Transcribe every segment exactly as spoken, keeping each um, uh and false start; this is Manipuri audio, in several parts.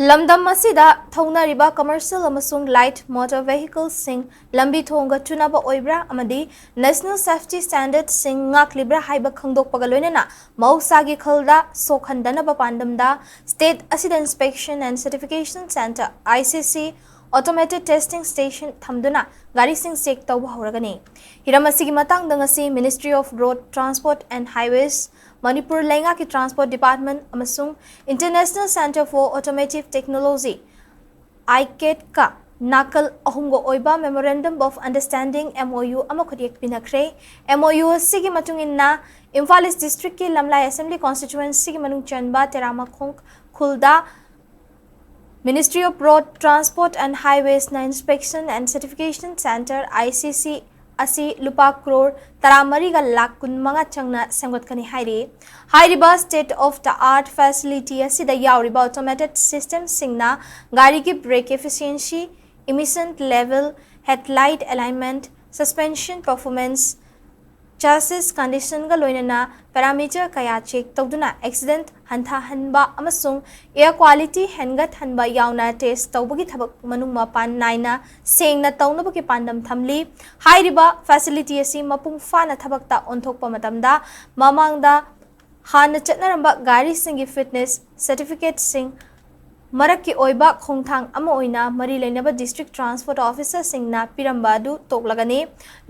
ꯂꯝꯗꯝ ꯑꯁꯤꯗ ꯊꯧꯅꯔꯤꯕ commercial ꯑꯃꯁꯨꯡ light motor vehicleꯁꯤꯡ ꯂꯝꯕꯤ ꯊꯣꯡꯒ ꯆꯨꯅꯕ ꯑꯣꯏꯕ꯭ꯔꯥ ꯑꯃꯗꯤ National Safety Standardsꯁꯤꯡ ꯉꯥꯛꯂꯤꯕ꯭ꯔꯥ ꯍꯥꯏꯕ ꯈꯪꯗꯣꯛꯄꯒ ꯂꯣꯏꯅꯅ ꯃꯍꯧꯁꯥꯒꯤ ꯈꯜꯗ ꯁꯣꯛꯍꯟꯗꯅꯕ ꯄꯥꯟꯗꯝꯗ state ꯑꯁꯤꯗ Inspection and Certification Centre, I C C, Automated Testing Station ꯊꯝꯗꯨꯅ ꯒꯥꯔꯤꯁꯤꯡ check ꯇꯧꯕ ꯍꯧꯔꯒꯅꯤ꯫ ꯍꯤꯔꯝ ꯑꯁꯤꯒꯤ ꯃꯇꯥꯡꯗ ꯉꯁꯤ Ministry of Road Transport and Highways, Manipur ꯂꯩꯉꯥꯛꯀꯤ Transport Department ꯑꯃꯁꯨꯡ International Centre for Automotive Technology, ICATCꯀ ꯅꯥꯀꯜ ꯑꯍꯨꯝꯒ ꯑꯣꯏꯕ Memorandum of Understanding, M O U, ꯑꯃ ꯈꯨꯠꯌꯦꯛ ꯄꯤꯅꯈ꯭ꯔꯦ꯫ M O U ꯑꯁꯤꯒꯤ ꯃꯇꯨꯡ ꯏꯟꯅ ꯏꯝꯐꯥꯜ East Districtꯀꯤ ꯂꯝꯂꯥꯏ Assembly Constituencyꯒꯤ ꯃꯅꯨꯡ ꯆꯟꯕ ꯇꯦꯔꯥꯃꯈꯣꯡ ꯈꯨꯜꯗ Ministry of Road Transport and Highwaysꯅ Inspection and Certification Centre, I C C, ꯑꯁꯤ ꯂꯨꯄꯥ ꯀ꯭ꯔꯣꯔ ꯇꯔꯥꯃꯔꯤꯒ ꯂꯥꯈ ꯀꯨꯟꯃꯉꯥ ꯆꯪꯅ ꯁꯦꯝꯒꯠꯀꯅꯤ ꯍꯥꯏꯔꯤ꯫ ꯍꯥꯏꯔꯤꯕ state of the art facility ꯑꯁꯤꯗ ꯌꯥꯎꯔꯤꯕ automated systemꯁꯤꯡꯅ ꯒꯥꯔꯤꯒꯤ brake efficiency, emission level, headlight alignment, suspension performance, chassis conditionꯒ ꯂꯣꯏꯅꯅ parameter ꯀꯌꯥ check ꯇꯧꯗꯨꯅ accident ꯍꯟꯊꯍꯟꯕ ꯑꯃꯁꯨꯡ air quality ꯍꯦꯟꯒꯠꯍꯟꯕ ꯌꯥꯎꯅ test ꯇꯧꯕꯒꯤ ꯊꯕꯛ ꯃꯅꯨꯡ ꯃꯄꯥꯟ ꯅꯥꯏꯅ ꯁꯦꯡꯅ ꯇꯧꯅꯕꯒꯤ ꯄꯥꯟꯗꯝ ꯊꯝꯂꯤ꯫ ꯍꯥꯏꯔꯤꯕ facility ꯑꯁꯤ ꯃꯄꯨꯡ ꯐꯥꯅ ꯊꯕꯛꯇ ꯑꯣꯟꯊꯣꯛꯄ ꯃꯇꯝꯗ ꯃꯃꯥꯡꯗ ꯍꯥꯟꯅ ꯆꯠꯅꯔꯝꯕ ꯒꯥꯔꯤꯁꯤꯡꯒꯤ fitness certificateꯁꯤꯡ, ꯃꯔꯛꯀꯤ ꯑꯣꯏꯕ ꯈꯣꯡꯊꯥꯡ ꯑꯃ ꯑꯣꯏꯅ ꯃꯔꯤ ꯂꯩꯅꯕ district transport officerꯁꯤꯡꯅ ꯄꯤꯔꯝꯕ ꯑꯗꯨ ꯇꯣꯛꯂꯒꯅꯤ꯫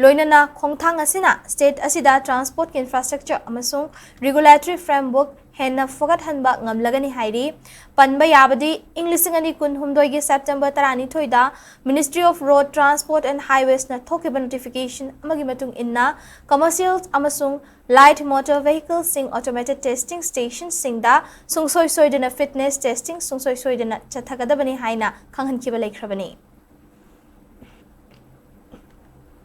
ꯂꯣꯏꯅꯅ ꯈꯣꯡꯊꯥꯡ ꯑꯁꯤꯅ state ꯑꯁꯤꯗ transportꯀꯤ infrastructure ꯑꯃꯁꯨꯡ regulatory framework ꯍꯦꯟꯅ ꯐꯒꯠꯍꯟꯕ ꯉꯝꯂꯒꯅꯤ ꯍꯥꯏꯔꯤ꯫ ꯄꯟꯕ ꯌꯥꯕꯗꯤ, ꯏꯪ ꯂꯤꯁꯤꯡ ꯑꯅꯤ ꯀꯨꯟꯍꯨꯝꯗꯣꯏꯒꯤ September ꯇꯔꯥꯅꯤꯊꯣꯏꯗ Ministry of Road Transport and Highwaysꯅ ꯊꯣꯛꯈꯤꯕ notification ꯑꯃꯒꯤ ꯃꯇꯨꯡ ꯏꯟꯅ commercial ꯑꯃꯁꯨꯡ light motor vehicleꯁꯤꯡ automated testing stationꯁꯤꯡꯗ ꯁꯨꯡꯁꯣꯏ ꯁꯣꯏꯗꯅ fitness testing ꯁꯨꯡꯁꯣꯏ ꯁꯣꯏꯗꯅ ꯆꯠꯊꯒꯗꯕꯅꯤ ꯍꯥꯏꯅ ꯈꯪꯍꯟꯈꯤꯕ ꯂꯩꯈ꯭ꯔꯕꯅꯤ꯫